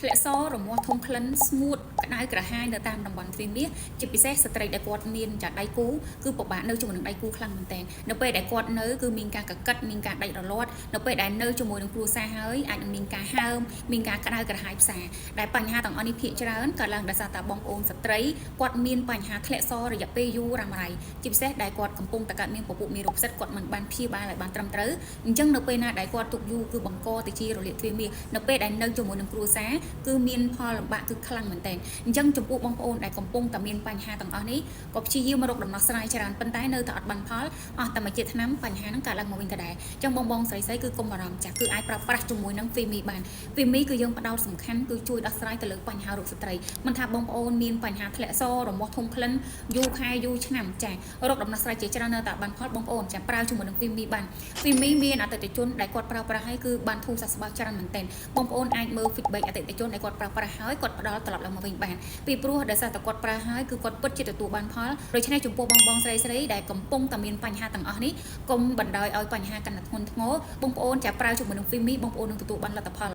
ធ្លាក់សរមាស់ធំក្លិនស្ងួតក្តៅក្រហាយនៅតាមតំបន់ទ្វារមាសជាពិសេសស្ត្រីដែលគាត់មានចាដៃគូគឺពិបាកនៅជាមួយនឹងដៃគូខ្លាំងមែនទែននៅពេលដែលគាត់នៅគឺមានការកកិតមានការដាច់រលាត់នៅពេលដែលនៅជាមួយនឹងគ្រួសារហើយអាចនឹងមានការហើមមានការក្តៅក្រហាយផ្សារដែលបញ្ហាទាំងអស់នេះភាគច្រើនកើតឡើងដោយសារតែបងប្អូនស្ត្រីគាត់មានបញ្ហាធ្លាក់សរយៈពេលយូររ៉ាំរ៉ៃជាពិសេសដែលគាត់កំពុងតែកើតមានពពុះមានរោគផ្សិតគាត់មិនបានព្យាបាលឲ្យបានត្រឹមត្រូវអញ្ចឹងនៅពេលណាដែលគាត់ទុកយូរគឺបង្កទៅជារលាកទ្វារមាសនៅពេលដែលនៅជាមួយនឹងគ្រួសារគឺមានផលលំបាកគឺខ្លាំងមែនទែនអញ្ចឹងចំពោះបងប្អូនដែលកំពុងតែមានបញ្ហាទាំងអស់នេះក៏ព្យាយាមរកដំណោះស្រាយច្រើនប៉ុន្តែនៅតែអត់បានផលអស់តែមួយជាតិឆ្នាំបញ្ហាហ្នឹងកើតឡើងមកវិញដដែលអញ្ចឹងបងបងស្រីស្រីគឺកុំបារម្ភចាស់គឺអាចប្រើប្រាស់ជាមួយនឹង Femi បាន Femi គឺយើងផ្ដោតសំខាន់គឺជួយដោះស្រាយទៅលើបញ្ហារោគស្ត្រីមិនថាបងប្អូនមានបញ្ហាធ្លាក់សរមាស់ធំក្លិនយូរខែយូរឆ្នាំចាស់រកដំណោះស្រាយជាច្រើននៅតែបានផលបងប្អូនចាប្រើជាមួយនឹង Femi បាន Femi មានអតិថិជនដែលគាត់ប្រើប្រាស់ហើយគឺបានធូរសះស្បើយច្រើនមែនទែនបងប្អូនអាចមើល feedback អតិថិជនដែលគាត់ប្រើប្រាស់ហើយគាត់ផ្ដល់ត្រឡប់ឡើងមកវិញបានពីព្រោះដោយសារតែគាត់ប្រើហើយគឺគាត់ពិតជាទទួលបានផលដូច្នេះចំពោះបងបងស្រីស្រីដែលកំពុងតែមានបញ្ហាទាំងអស់នេះកុំបណ្ដោយឲ្យបញ្ហាកាន់តែធ្ងន់ធ្ងរបងប្អូនចាប្រើជាមួយនឹង Femi បងប្អូននឹងទទួលបានលទ្ធផល។